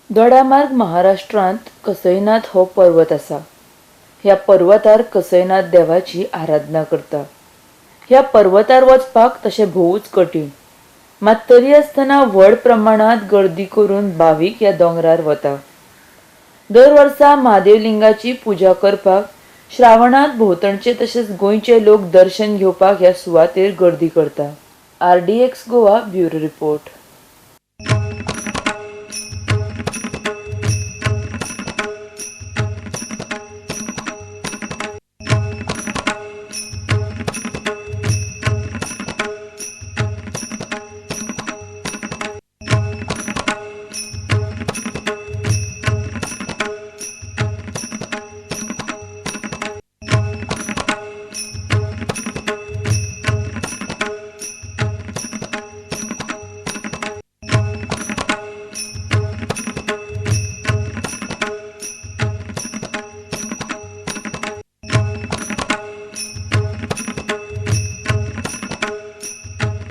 दोडामार्ग महाराष्ट्रांत कसईनाथ हो पर्वत आसा. ह्या पर्वतार कसईनाथ देवाची आराधना करता. ह्या पर्वतार वचपाक तशें भोवूच कठीण. मात तरी आसतना व्हड प्रमाणांत गर्दी करून भावीक ह्या दोंगरार वता. दर वर्सा म्हादेवलिंगाची पुजा करपाक श्रावणांत भोंवतणचे तशेंच गोंयचे लोक दर्शन घेवपाक ह्या सुवातेर गर्दी करता. R D X Goa bureau report.